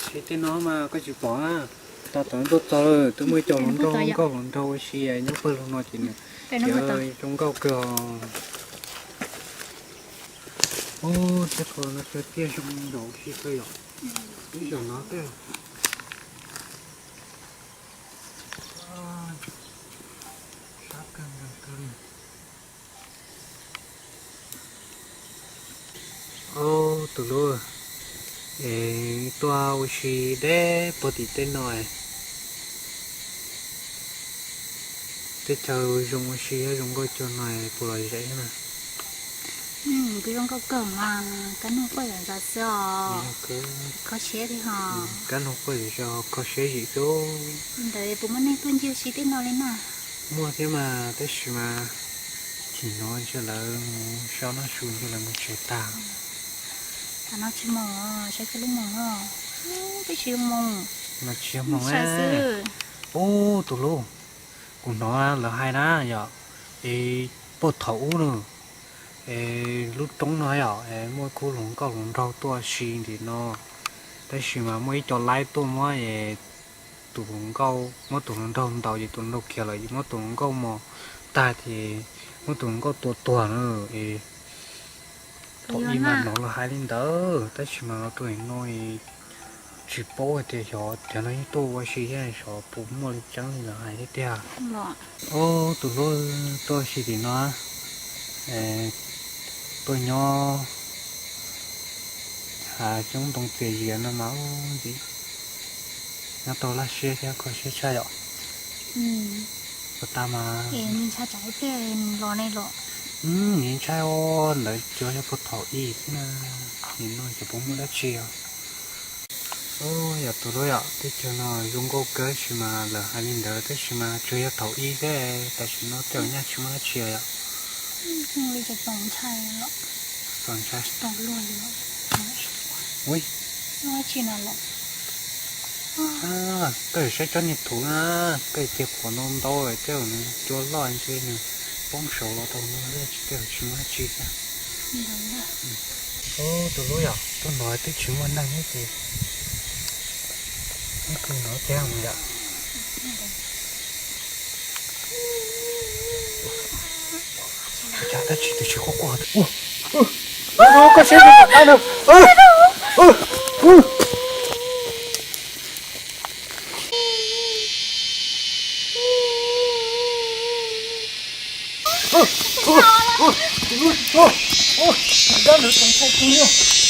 Ces tej no mas koj tsis pom na, tau tom tuaj txog lawm twb muaj ib co hluas nraug nkauj hluas nraug ua si nyob pawg lug no ces nws zoo nkauj kawg os. Ub, tej qhov no cog tiaj zoo nraug ua si kawg yom. Ib zaug no tej sab kawg nkaus kawg li. Ob tug hlub, es tuaj ua si deb puag tim tej no, teb chaws zoo ua si thiab zoo nkauj cuag no puas lom zem na? Kuj zoo nkauj kawg mas, kab noog quaj zom zaws xwb os. Kho siab thiab ho. Kab noog quaj zom zaws kho siab zim xwb. Li ntawd puas muaj neeg tuaj ncig ua si tej no li na? Muaj thiab mas, tab sis mas chim no ntshe lawv mus so noj su ntshe lawv mus tsev tag. Tam no tsis mus, saib koj lub mus no. Twb tsis mus. No tsis yog mus xwb. Ub tus hlub, kuv hnov lawv hais na yom, es puag thaum ub na, es lub roob no yom, es muaj khub hluas nkauj hluas nraug tuaj si ntim no, tab sis mas muaj ib co laib tuaj muab es tus hluas nkauj, muab tus hluas nraug ntaus ces tus hluas nraug khiav lawm ces muab tus hluas nkauj mos tag ces muab tus hluas nkauj tua tuag na. Es thaum ub mas hnov lawv hais li ntawd tab sis mas los rau no tsis paub hais tias xyov cov no yeej tuaj ua si thiab xyov puas muaj li tseeb li lawv hais thiab tiag. Ob tus hlub tuaj ua si tim no, tuaj nyob hav coob ntoo txias zias no mas nyob tau laj siab thiab kho siab tshaj yom. Puas tas mas ntshai os, ntawd tsuas yog puag thaum ub xwb na, nim no ces puas muaj dab tsi os. Yog tus hlub yom, teb chaws no zoo nkauj kawg tab sis mas lawv hais li ntawd tab sis mas tsuas yog thaum ub xwb, tam sim no tej zaum nyaj tsis muaj dab tsi os yom. Txaus ntshai. Koj saib tsob niag thuv na, koj tias qhuav ntau ntau tej zaum nws cua loj ntshe nws poob saud los rau no tsis tej zaum tsis muaj dab tsi thiab. Ub, tus hlub yom, tuaj no twb tsis muaj neeg thiab ces ib pliag no thiab mus yom. Cas dab tsi twb tsis quaj quaj. Koj siab ntsws, dab ntawd txaus ntshai kawg li.